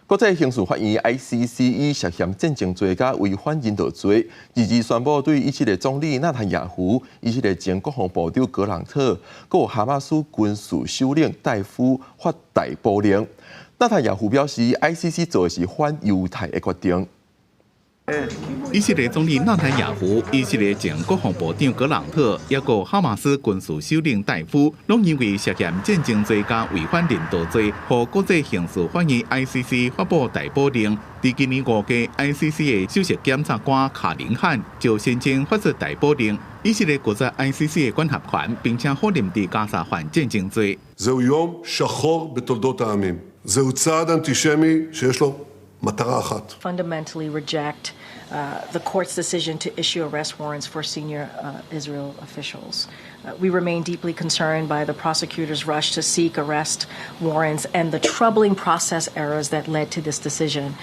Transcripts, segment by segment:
國際刑事法院 ICC 以涉嫌戰爭罪佮違反人道罪，二二宣布對以色列總理納坦雅胡、以色列前國防部長格朗特、閣有哈馬斯軍事首領戴夫發逮捕令。納坦雅胡表示，ICC 做的是反猶太的決定。以色列總理納坦雅胡、以色列前國防部長格朗特，抑閣哈馬斯軍事首領戴夫，攏因為涉嫌戰爭罪佮違反人道罪，予國際刑事法院 ICC 發布逮捕令。佇今年5月，ICC 的首席檢察官卡林漢就申請發出逮捕令。以色列拒絕 ICC 的管轄權，並且否認佇加沙犯戰爭罪。 זהו יום שחור בתולדות העמים. זהו צעד אנטישמי שיש לו מטרה אחת. Fundamentally reject the court's decision to issue arrest warrants for senior Israel officials. We remain deeply concerned by the prosecutor's rush to seek arrest warrants and the troubling process errors that led to this decision.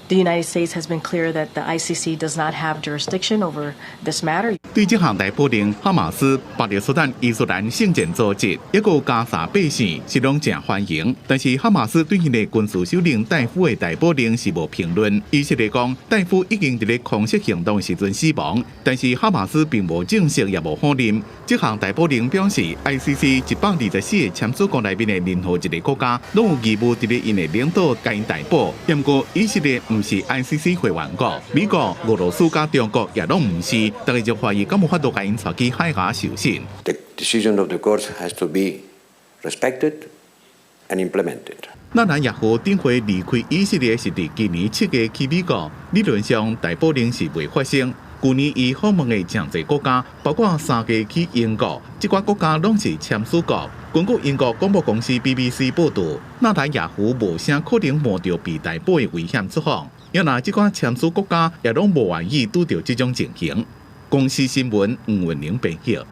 The United States has been clear that the ICC does not have jurisdiction over this matter. 對這項逮捕令，哈馬斯、巴勒斯坦伊斯蘭聖戰組織，抑閣加沙百姓是攏誠歡迎。但是哈馬斯對𪜶的軍事首領戴夫的逮捕令是無評論。以色列講，戴夫已經佇咧空襲行動時陣死亡，但是哈馬斯並無證實也無否認。這項逮捕令表示，ICC 124個簽署國內面的任何一個國家，攏有義務佇咧𪜶的領土共𪜶逮捕。毋過以色列毋是 ICC 會員國，美國、俄羅斯佮中國也攏毋是，大家就懷疑敢有法度共𪜶帶去海牙受審。 The decision of the court has to be respected and implemented. 納坦雅胡頂回離開以色列是佇今年7月去美國，理論上逮捕令是袂發生。舊年伊訪問的誠濟國家，包括三個去英國，這寡國家攏是簽署國。根據英國廣播公司 BBC 報導，納坦雅胡無啥可能冒著被逮捕的危險出訪，抑若這寡簽署國家也攏無願意拄著這種情形。公視新聞吳文玲編譯。